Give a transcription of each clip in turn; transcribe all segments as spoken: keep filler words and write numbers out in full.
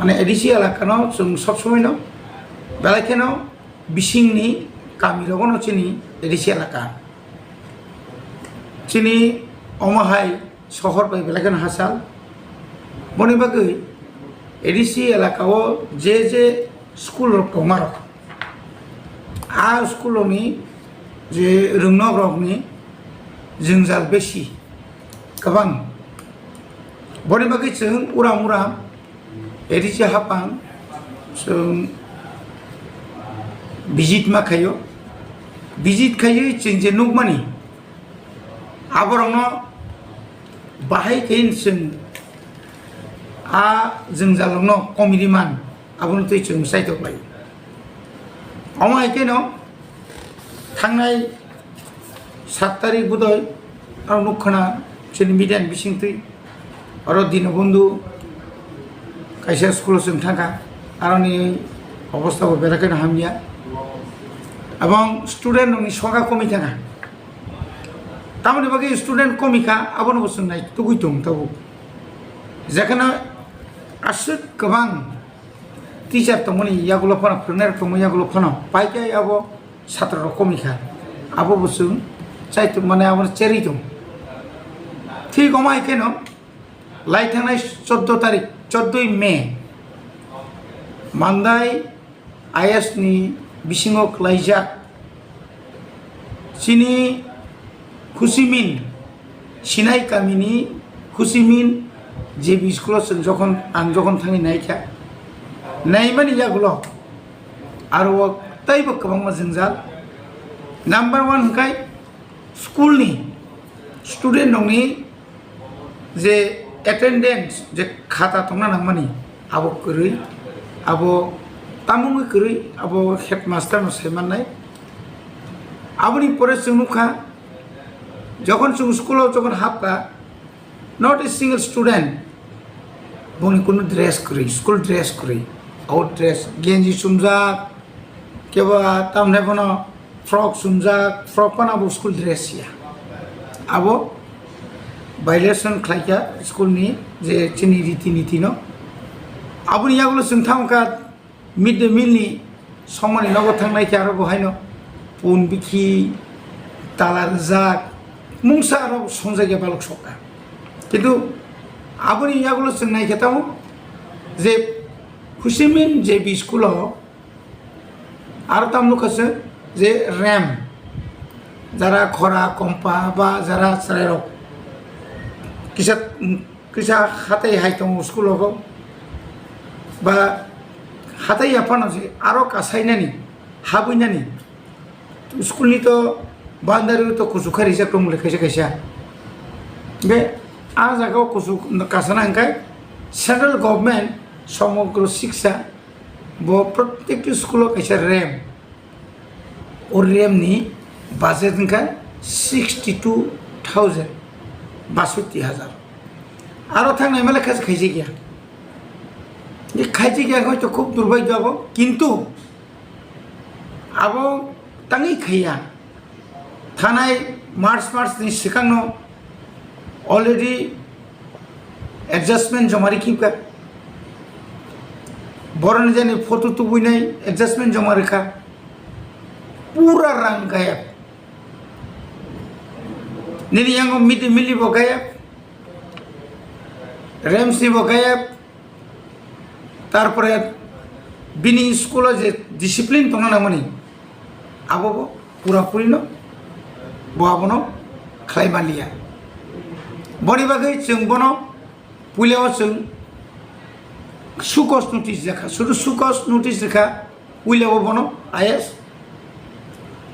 Mane A D C elakano chwng sob somoino belai kheno bisingni kamirogono chini A D C elaka. Chini omo hai sohor bai belai kheno hachal. Boni bagwi A D C elakao je je school rok tongmarok, a school rokni je rwngnok rokni jwngjal besi kwbang. Boni bagwi chwng uram uram A D C hapang chwng visit ma khaio. Visit khaiwi chwng je nukmani, aborokno bahai khe chwng a jwngjalrokno komiri man, abono twi chwng chaitok lai. Omo hai kheno thangnai sat tarik budoi aro nukkhana chini media ni bisingtwi aro Dinobondhu kaisa school o chwng thangkha, aroni obostha bo berai kheno hamya, ebong student rokni songkha komwi thangkha. Tamoni bagwi student komwi kha, abono bo chwng nai tugwi tong tabuk. Jekheno aswk kwbang teacher tongmani yagulo phano, phwrwngnairok tongmani yagulo phano, paikhe abo satrorok komwi kha, abo bo chwng chaitok mane abono cherwi tong. Thik omo hai kheno lai thangnai choddo tarik, choddoi May, Mandai I S ni bisingo khlaijak chini Khusimin, Sinai kamini Khusimin J B school o chwng jokhon, ang jokhon thangwi naikha, naimani yagulo aro o teibo kwbangma jwngjal. Number one hwnkhe school ni student rokni je attendance, je khata tongna nangmani, abo kwrwi, abo tamungwi kwrwi, abo headmaster no sai mannai. Aboni pore chwng nukha, jokhon chwng school o jokhon hapkha, not a single student boni kunu dress kwrwi, school dress kwrwi, out dress, genji chumjak, kebo tamne bono frock chumjak, frock phano abo school dress ya. Abo violation khlaikha school ni je chini riti niti no. Aboni yagulo chwng thangkha mid day meal ni songmani nogo thangnai khe aro bo haino pun bikhi, tala rwjak, mungsa aro songjakya balok sokha. Kintu aboni yagulo chwng naikhe tamo je Khusimin J B school o aro tam nukha se je rem, jara khora kompa ba jara chwrairok kisa, kisa hatai hai tongo school o ba hatai ya phano je aro kasainani, habwinani school ni to boundary to kuchuk khai rijak tongmole kaisa kaisa. Be a jaga o kuchuk kasana hwnkhe central government somogro shiksha bo prottekti school o kaisa rem. O rem ni budget wngkha sixty two thousand, basotti hajar. Aro thangnai male khaisa khaijak ya. Ni khaijak ya hoi to khub durbhagyo abo, kintu abo tangwi khaiya. Thanai March, March ni swkangno already adjustment joma rikha. Boroni jani photo tubui nai adjustment joma rikha. Pura rang gayab. Nini yango midi mili bo gayab. Rems ni bo gayab. Tarpore bini school o je discipline tongna nangmani, abo bo pura puri no bo abono khlai manliya. Boni bagwi chwng bono puila o chwng sukos notice rikha, sudu sukos notice rikha, puila o bono I S,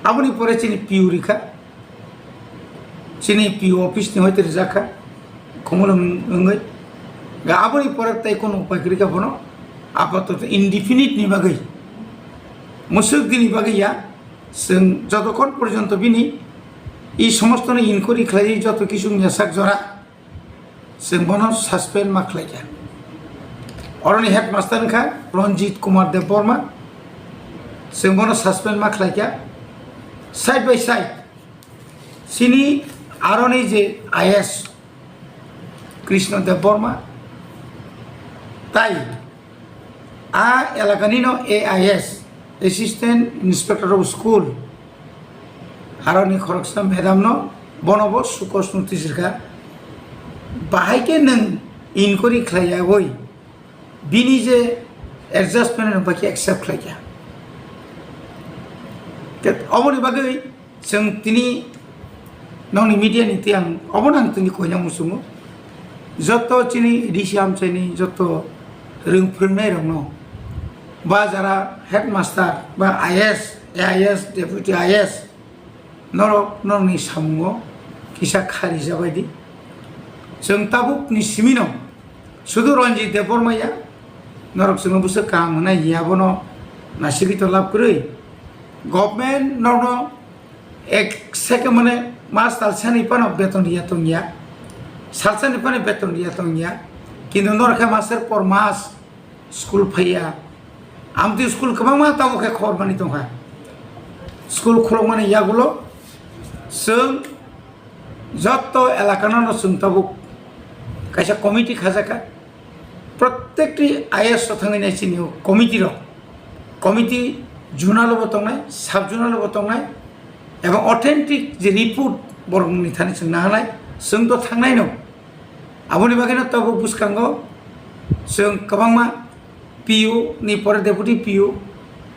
aboni pore chini P U rikha. Chini P O office ni hoite rijak kha, khumulwng wngwi. Ga aboni pore tei kono upai kwrwi kha bono apatoto indefinite ni bagwi, mwswk dini bagwi ya, chwng jotokhon porjonto bini i somosto no inquiry khlaiwi joto kisu wngya sak jora, chwng bono suspend ma khlai kha. Oroni headmaster wngkha Ranjit Kumar Debbarma, chwng bono suspend ma khlai kha. Side by side, chini aroni je I S Krishna Debbarma tai A elakani no A I S, Assistant Inspector of School, aroni khoroksa madam no bono bo sukos notice rikha. Bahai khe nwng inquiry khlai yagwi bini je adjustment no baki accept khlai kha. Ke-, oboni bagwi Chwng tini nokni media ni tei ang obono ang tini koina muchungo. Joto chini A D C amchaini joto rwng phwrwngnai rokno ba jara headmaster ba I S, A I S, deputy I S norok nokni samungo kisa khari jabai di. Chwng tabuk ni simino sudu Ranjit Debbarma ya norok chwngno bwswk kaham hwnai ya bono nasigwi to lab kwrwi. Government norokno Ek second mane mas talsani phano beton riya tongya, salsani phano beton riya tongya, kintu norokhe master por mas school phaiya. Amtwi school kwbangma tabuk khe khobor mani tongkha. School khulokmani yagulo chwng jotto elakano no chwng tabuk kaisa committee khajakha. Protekti I S o thangwi nai chini o committee rok, committee zonal bo tongnai, sub zonal bo tongnai, ebong authentic je report borok ni thani chwng nahanai, chwng to thangnai no. Aboni bagwi no tabuk bwskango chwng kwbangma P O ni pore deputy P O,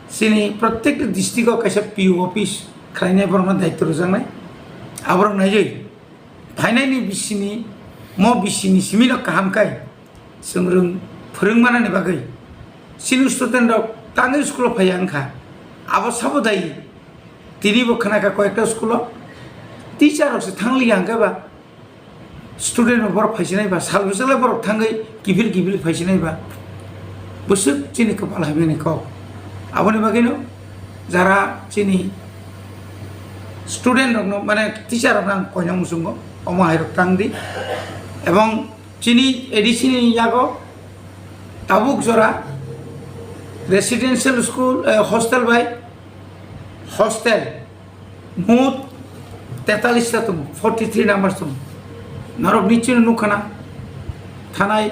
chini protekti district o kaisa P O office khlainai borokno daityo rwjaknai, aborok naiwi phainaini bisini, mo bisini simi no kaham kai. Chwng rwng phwrwng manani bagwi chini student rok tangwi school o phaiya wngkha. Abo sabo dai tini bo khna kha koyekta school o teacher rok se thang liya hwnkhe ba student rok borok phaisinai ba sal bwswk le borok thangwi kiphil kiphil phaisinai ba bwswk chini kwpal hamyani kok. Aboni bagwi no jara chini student rok no mane teacher rok no ang koina muchungo omo hai rok tang di ebong Chini A D C ni yago tabuk jora residential school, eh, hostel bai hostel mut tetalis ta tongo, forty three numbers tongo. Norok ni chini nukha na thanai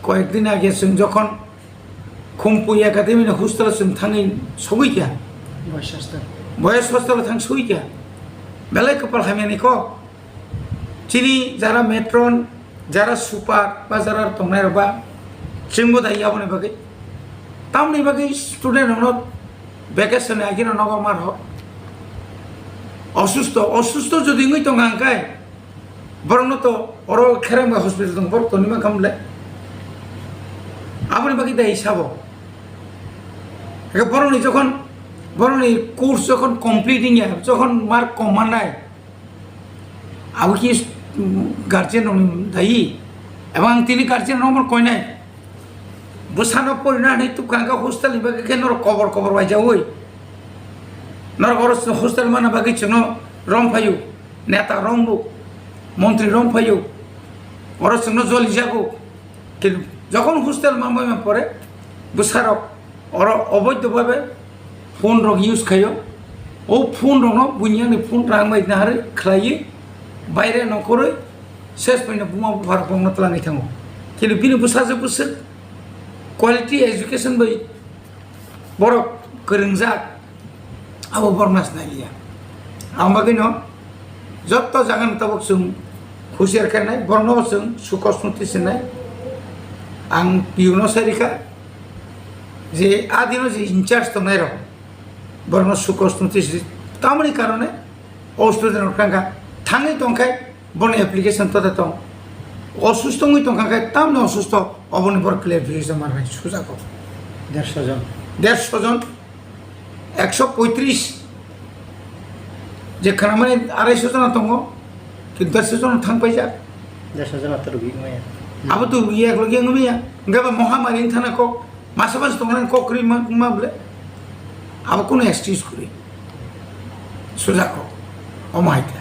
koyek din age chwng jokhon Khumpui Academy ni hostel o chwng thangwi sogwi kha. Boys hostel. Boys hostel o thang sogwi kha. Belai kwpal hamya ni kok. Chini jara matron, jara super ba jara tongnai rok ba chwngbo dai aboni bagwi. Tamoni bagwi student rokno vacation ni agino nogo mar ho. Osusto, osusto jodi wngwi tongo hwnkhe borokno to oro Kherang bai hospital tongo, borok toni mankha mole. Aboni bagwi dai sabo. Eke borokni jokhon, borokni course jokhon complete wngya, jokhon mark kom mannai, Abo khe, mm, guardian rokni dayi. Ebong ang tini guardian rokno koinai. Bwsano porina hinwi tubkha hwnkhe hostel ni bagwi khe norok kobor kobor waijaui. Norok oro hostel mana bagwi chwngno rom phaio. Neta rombo, montri rom phaio. Oro chwngno jolijago. Kintu jokhon hostel manbai man pore bwsarok oro oboidho bhabe phone rok use khaio. O phone rokno buini ani phone rang bai naharwi khlaiwi baire nongkhorwi ses phaino buma bupharok bongno twlangwi thango. Kintu bini bwsajwk bwswk quality education bai borok kwrwngjak, abo borok nasinai liya. Ang bagwino jotto jagani tabuk chwng husiar khainai, borokno chwng sukos notice rinai. Ang P U no sai rikha je adino je in charge tongnai rok, borokno sukos notice ri. Tamoni karone o student rok thangkha, thangwi tongkhai, Bono application to da tong. Osusto wngwi tongkha khe tamni osusto oboni borok clarification manai sujak kok. Dersho jon. Dersho jon, ekso poitris je khanamani arai sho jona tongo, kintu dersho jona thang paijak. Dersho jona to rwgwi wngmaya. Abo to rwgwi eklogi wngmaya. Hwnkhe ba mohamari wngthana kok. Masa masa tongnani kok kwrwi ma, ma bole. Abo kunu excuse kwrwi. Sujak kok. Omo hai khe.